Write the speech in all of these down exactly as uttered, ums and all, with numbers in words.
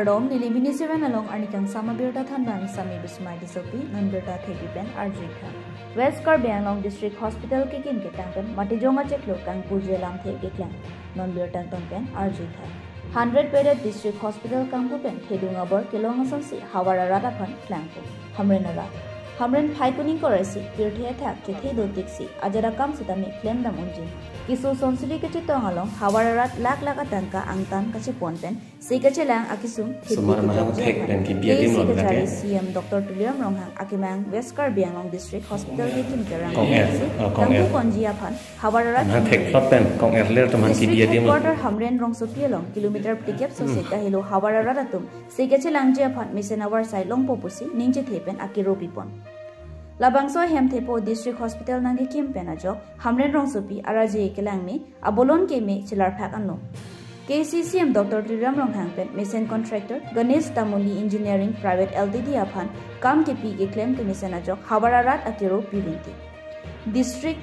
Kardom, neli Mini Seven along arni kangsam abirta thanbang Sami Bismai Tissopi, non birta thepi pen arjuitha. West Karbi Anglong District Hospital kekim ketang pen matijong achiklo kangpuji alamthe keklang, non birta angton pen arjuitha. Hundred bedded District Hospital kangpu pen thedung abor kelong asonsi havar arat aphan klangpo. Hamren arat, Hamren phai kuning koresi pirthe athak chethe dotiksi ajat akam sitame klemdam unji. Kiso sonsili kachetong along havar arat lakh lakh atangka angtan kachepon pen se kachelang akisung thepik Sumar mahang kejokji thek aphan pen kipi adim KAAC lo lake. Kachari C M Doctor Tuliram Ronghang akemang West Karbi Anglong District Hospital kekim kerang Kong er, si oh, kong er. Kangpu ponji aphan havar arat Mahang thek plot pen kong er ler teman District kipi adim lo. Headquarter Hamren rongsopi along kilometer phlikep sose kahelo havar arat atum se kachelangji aphan mesen avarsai longpo pusi ning chethe pen akero pipon. Labangso ahem thepo District Hospital nangkekim pen ajok Hamren rongsopi araje kelangme abolon keme chelarphak anlo. KAAC C M Doctor Tuliram Ronghang pen mesen contractor Ganesh Tamoli Engineering Private L T D aphan kam kepi keklem kemesen ajok havar arat akero pirinti. District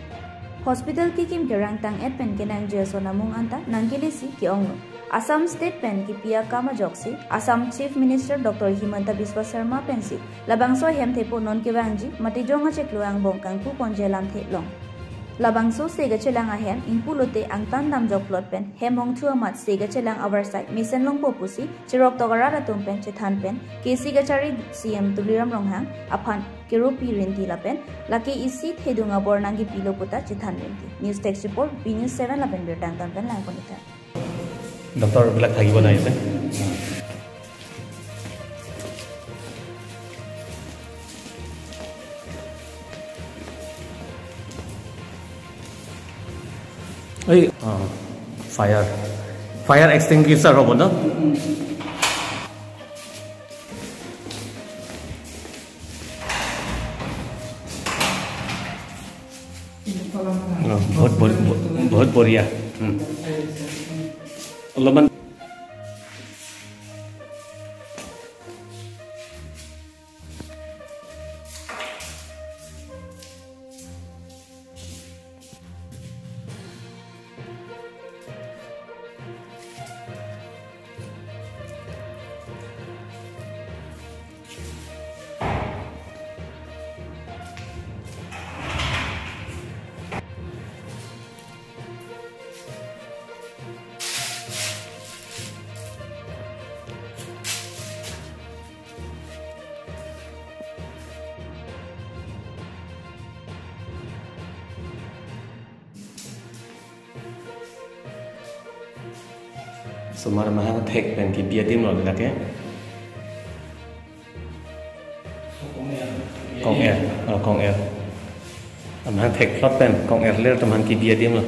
Hospital kekim kerang tang-et pen kenangji ason amung anta nangkele si ke-onglo. Assam State pen kipi akam ajoksi Assam Chief Minister Doctor Himanta Biswa Sarma pensi labangso ahem thepo non kevangji matijong achiklo angbong kangpu ponji alamthe long. Labangso se kachelang ahem ingpu lote angtan damjok plot pen hem hongthu amat se kachelang avarsai mesen longpo pusi cheroktok arat atum pen chethan pen KAAC kachari C M Tuliram Ronghang aphan kero pirinti lapen lake isi thedung abor nangkepilo puta chethan rinti. News Desk Report, B News Seven lapen birta angton pen langpon-iktha. Doctor বিলাক থাকিব নাই ইয়াতে? এই, অ, fire, fire extinguisher হ'ব ন? অ, বহুত বঢ়ি-, ব-, বহুত বঢ়িয়া। উম। অলপমান Sumar mahang thek pen kipi adim lo lake. Kong er, oh, kong er. Amahang thek plot pen kong er ler teman kipi adim lo.